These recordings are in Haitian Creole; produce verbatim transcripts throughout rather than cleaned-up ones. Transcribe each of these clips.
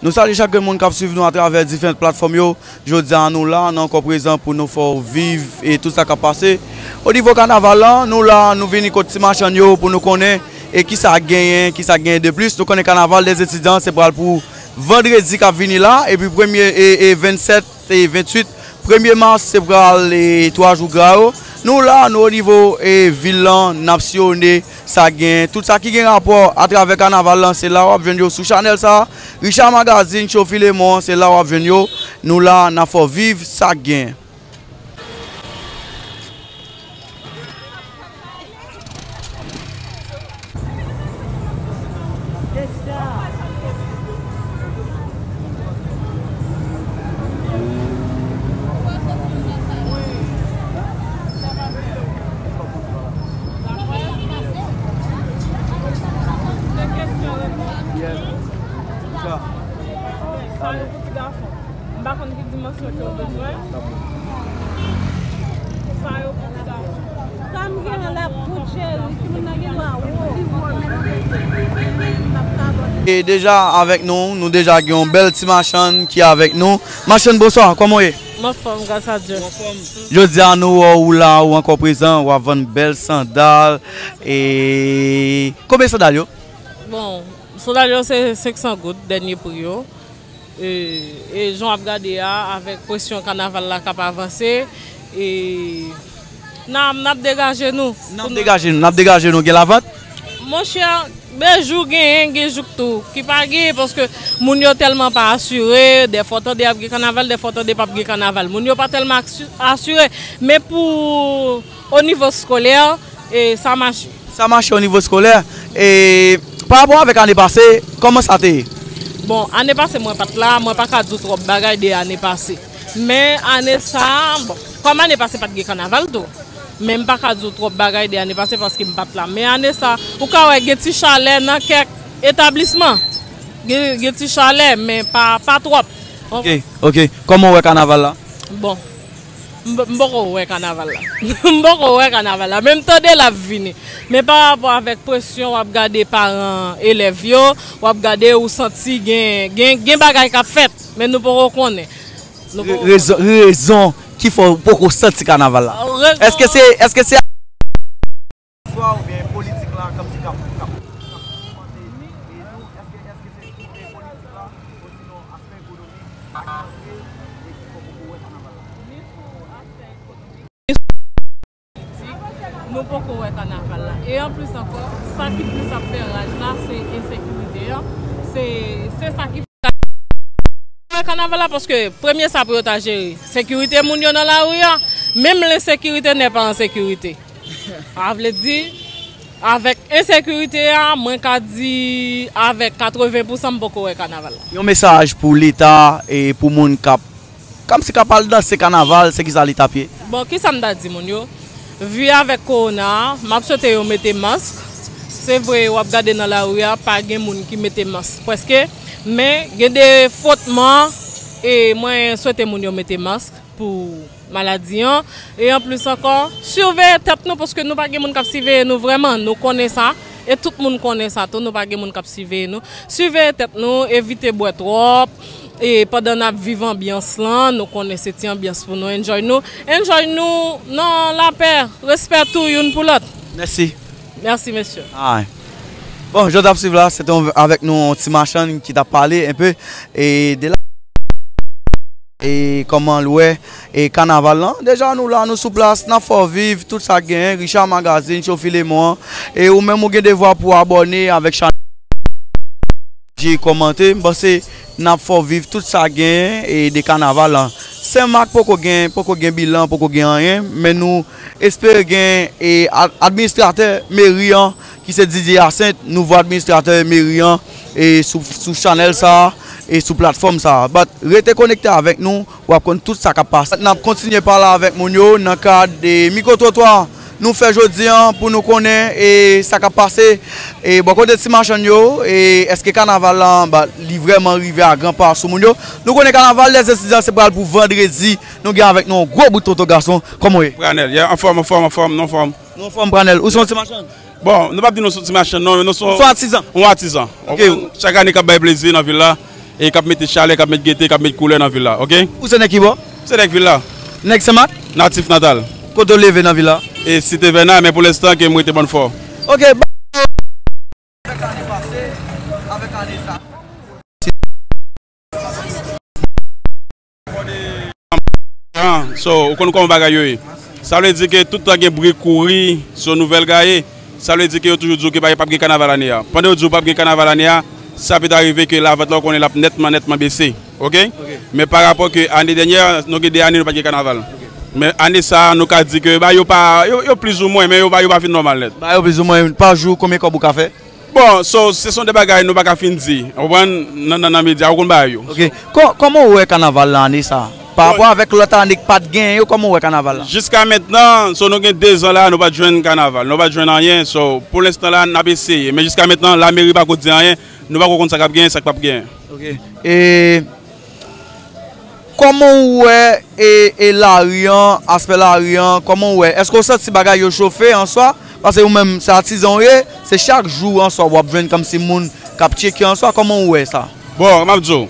Nou salye chak grenn moun k ap swiv nou atravè diferan platfòm yo. Jodi a, nou la, nou ankò prezan pou nou fè w viv e tout sa k ap pase. O nivo kanaval lan, nou la, nou vini kot ti machann yo pou nou konnen e kisa k genyen, kisa k genyen de plis. Nou konnen kanaval dè etidyan se pral pou vandredi k ap vini la, epi premye e, e vennsèt e venntuit. Premye mas se pral e twa jou gra yo. Nou la, nou o nivo e vil lan, n ap siyone sa k gen. Tout sa ki gen rapò atravè kanaval lan, se la w ap jwenn yo sou chanèl sa a. Richard Magazine, Show Filemon, se la w ap jwenn yo. Nou la, n ap fè w viv sa k gen. M pa konn ki dimansyon ke w bezwen. Sa yo pou ti gason. Sa m gen an la pou Jerry, timoun nan gen dwa wo. M ap kabòt. E deja avèk nou, nou deja gen yon bèl ti machann ki avèk nou. Machann, bonswa, kòman w ye? M anfòm, gras a Dye. Ou anfòm? Jodi a, nou wè w la, ou ankò prezan, w ap vann bèl sandal. E konbyen sandal yo? Bon, sandal yo se senk san goud, dènye pri yo. E, e jan w ap gade a, avèk presyon kanaval la k ap avanse, e n a, n ap degaje nou. N ap degaje nou, n ap degaje nou. Gen lavant? Monchè, gen jou genyen, gen jouk tou ki pa genyen, paske moun yo tèlman pa asire. Dèfwa w tande ap gen kanaval, dèfwa w tande p ap gen kanaval. Moun yo pa tèlman aksi-, asire. Men pou o nivo eskolè, e sa mache. Sa mache o nivo eskolè. E pa rapò avèk ane pase, kòman sa te ye? Bon, ane pase mwen pa t la, mwen pa ka di w twòp bagay de ane pase. Men ane sa a, bon, kòm ane pase pa t gen kanaval tou. Men m pa ka di w twòp bagay de ane pase paske m pa t la. Men ane sa a, ou ka wè gen ti chalè nan kèk etablisman. Gen, gen ti chalè, men pa, pa twòp. Ok, ok. Kòman w wè kanaval la? Bon, m, m poko wè kanaval la. M poko wè kanaval la. Men m tande l ap vini. Men pa rapò avèk presyon, w ap gade paran elèv yo, w ap gade, ou santi gen, gen, gen bagay k ap fèt. Men nou poko konnen. Nou poko konnen. Rezon, rezon ki fè w poko santi kanaval la? Rezon. Èske se, èske se swa oubyen politik la kòmsi k ap, k ap, k ap ogmante e nou, èske, èske se kote politik la osinon aspè ekonomik k ap antre e ki fè w poko wè kanaval la? Ni pou aspè ekonomik, ni pou politik, nou poko wè kanaval la. E anplis ankò, sa ki plis ap fè raj la, se ensekirite an. Se, se sa ki fè wè kanaval la, paske premye sa pou yo ta jere, sekirite moun yo nan lari a. Menm lensekirite n'est pas en sécurité. Sa vle di, avèk ensekirite a, mwen ka di avèk katreven pousan m poko wè kanaval la. Yon mesaj pou Leta e pou moun k ap, kòmsi k ap al danse kanaval, se kisa li t ap ye? Bon, kisa m ta di moun yo? Vi avèk kowona a, m ap swete yo mete mask. Se vre, w ap gade nan lari a, pa gen moun ki mete mask prèske, men gen de fwotman, e mwen swete moun yo mete mask pou maladi an. E anplis ankò, siveye tèt nou, paske nou pa gen moun k ap siveye nou vrèman. Nou konnen sa, e tout moun konnen sa tou, nou pa gen moun k ap siveye nou. Siveye tèt nou, evite bwè twòp, e pandan n ap viv anbyans lan, nou konnen se ti anbyans pou nou enjoy nou. Enjoy nou nan lapè, respè tou youn pou lòt. Mèsi. Mèsi, mesye. Bon, jan w t ap swiv la, se te yon, avèk nou yon ti machann ki t ap pale enpe e de la, e kòman l wè e kanaval lan. Deja nou la, nou sou plas, n ap fè w viv tout sa k genyen. Richard Magazine, Show Filemon. E ou menm ou gen devwa pou abòne avèk chanèl, di, kòmante. M panse n ap fè w viv tout sa k genyen e de kanaval lan. Senmak poko gen, poko gen bilan, poko gen anyen, men nou espere gen e ad-, administratè meri an ki se Didier Hyacinthe, nouvo administratè meri an, e sou, sou chanèl sa a, e sou platfòm sa a. But rete konekte avèk nou, w ap konn tout sa k ap pase. N ap kontinye pale avèk moun yo nan kad de mikwotrotwa nou fè jodi an pou nou konnen e sa k ap pase e bò kote ti machann yo, e èske kanaval lan, but, li vrèman rive a gran pa sou moun yo. Nou konnen kanaval dè etidyan se pral pou vandredi. Nou gen avèk nou yon gwo bout tonton gason. Kòman w ye? Pranèl, yeah, anfòm, anfòm, anfòm, nou anfòm. Nou anfòm, Pranèl. Ou se yon ti machann? Bon, nou p ap di nou se yon ti machann, non, men nou se yon, ou se yon atizan? Yon atizan. Ok. Chak ane k ap bay plezi nan vil la. e k ap mete chalè, k ap met gete, k ap met koulè nan vil la, oke? Ou se nèg ki bò? Se nèg vil la. Nèg Senmak? Natif natal. Kote w leve nan vil la? E Site Vèna, men pou lenstan ke m rete Bannfò. Oke, ba- So, ou konn kòman bagay yo ye. Sa vle di ke tout tan gen bri kouri sou nouvèl gaye, sa vle di ke yo toujou di w ke pa, p ap gen kanaval ane a. Pandan yo di w p ap gen kanaval ane a, sa pita rive ke lavant la, ou konnen l ap nètman, nètman bese. Oke? Oke. Men pa rapò ke ane dènyè, nou gen de ane nou pa t gen kanaval. Oke. Men ane sa a, nou ka di ke bagay yo pa, yo, yo plizoumwen, men yo pa, yo pa fin nòmal nèt. Bagay yo plizoumwen, pa jou, konbyen kòb ou ka fè? Bon, so, se son de bagay nou pa ka fin di. Ou konprann? Nan, nan, nan medya, ou konn bagay yo. Oke. Kò-, kòman ou wè kanaval la ane sa a? Pa rapò avèk lòt ane k pa t genyen yo, kòman ou wè kanaval la? Jiska mentnan, so, nou gen de zan la, nou pa t jwenn kanaval, nou pa t jwenn anyen. So, pou lenstan la, n ap eseye. Men jiska mentnan, lameri pa ko di anyen, nou pa ko konn sa k ap genyen, sa k p ap genyen. Oke. E kòman ou wè e, e lari an, aspè lari an, kòman ou wè? Èske w santi bagay yo chofe an swa? Paske ou menm, se atizan ou ye, se chak jou an swa w ap jwenn kòmsi moun k ap tcheke an swa, kòman ou wè sa? Bon, m ap di w,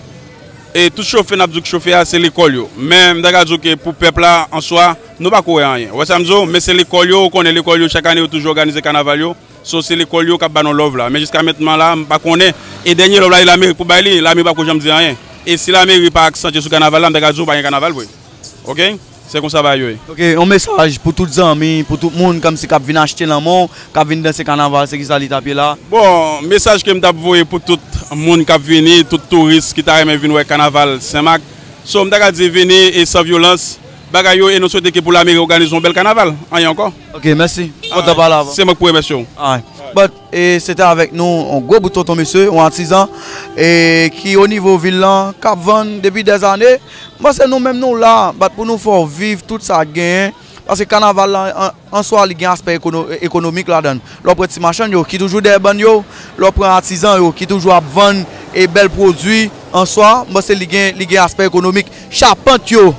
e tout chofe n ap di w k chofe a, se lekòl yo. Men m ta ka di w ke pou pèp la an swa, nou pa ko wè anyen. Ou wè sa m di w? Men se lekòl yo, ou konnen lekòl yo, chak ane yo toujou òganize kanaval yo. So, se lekòl yo k ap ba nou love la. Men jiska mentnan la, m pa konnen. E dènye love la, e lameri k pou bay li, lameri pa ko janm di anyen. E si lameri pa aksantye sou kanaval la, m ta ka di w pa gen kanaval vre. Oke? Se konsa bagay yo ye. Oke, yon mesaj pou tout zanmi, pou tout moun kòmsi k ap vin achte nan men w, k ap vin danse kanaval, se kisa li t ap ye la? Bon, mesaj ke m t ap voye pou tout moun k ap vini, tout touris ki ta renmen vin wè kanaval Senmak. So, m ta ka di vini e san vyolans, bagay yo, e nou swete ke pou lameri òganize yon bèl kanaval. Anyen ankò. Oke, mèsi. M kontan pale avè w. Se mwen k pou remèsye w. Alright. But, e, se te avèk nou, yon gwo bout tonton mesye, yon atizan, e, ki o nivo vil lan, k ap vann depi dèzane. M panse nou menm nou la, but pou nou fè w viv tout sa k genyen. Paske kanaval la, an, an swa, li gen aspè ekono-, ekonomik ladan l. Lè w pran ti machann yo ki toujou dèyè bann yo, lè w pran atizan yo ki toujou ap vann e bèl pwodui an swa, m panse li gen, li gen aspè ekonomik. Chapant yo,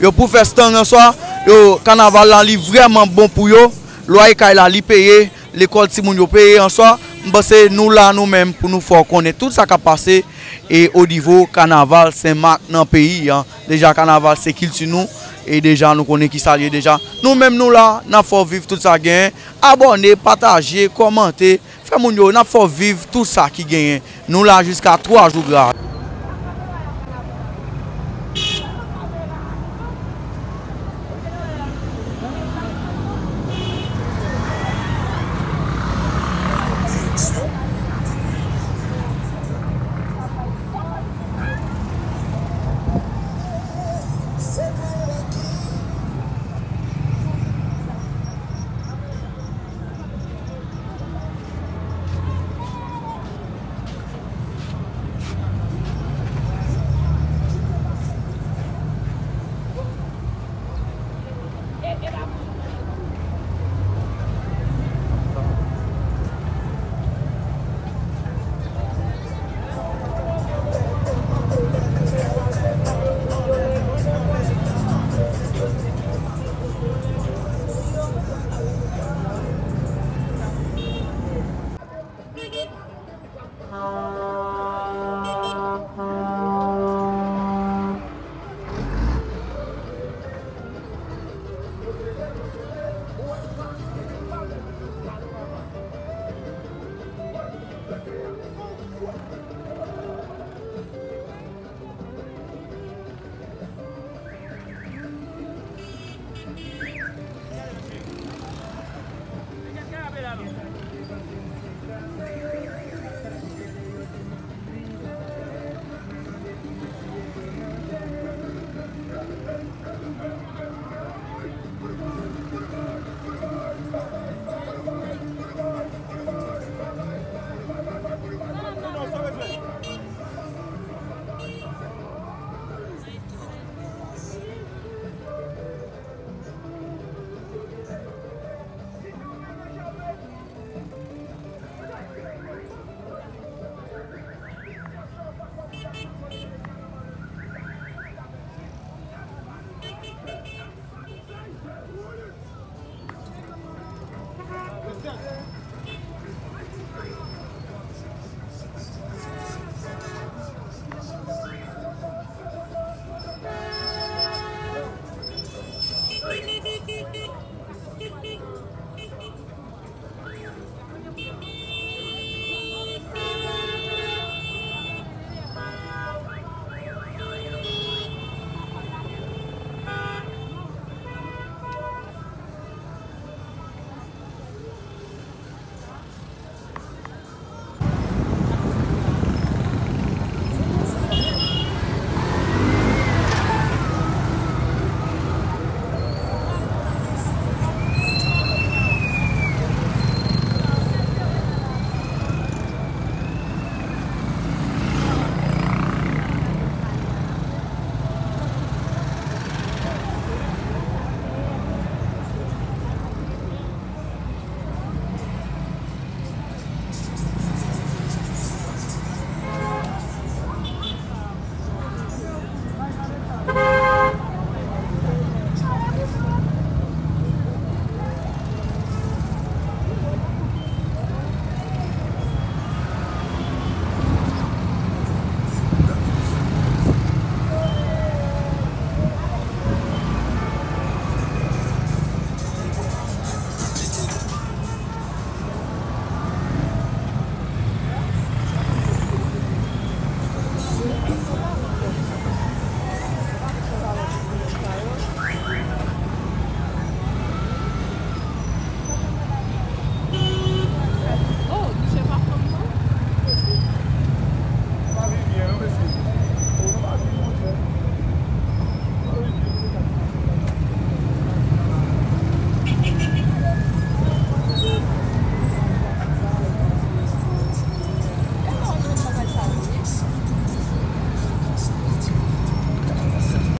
yo pou fè stang an swa, yo, kanaval la, li vrèman bon pou yo. Lwaye kay la, li peye, lekòl timoun yo peye an swa. M panse nou la, nou menm, pou nou fè w konnen tout sa k ap pase e o nivo kanaval Senmak nan peyi an. Deja, kanaval se kilti nou, e deja, nou konnen kisa l ye deja. Nou menm, nou la, n ap fè w viv tout sa k genyen. Abòne, pataje, kòmante, fè moun yo, n ap fè w viv tout sa ki genyen. Nou la jiska twa jou gra.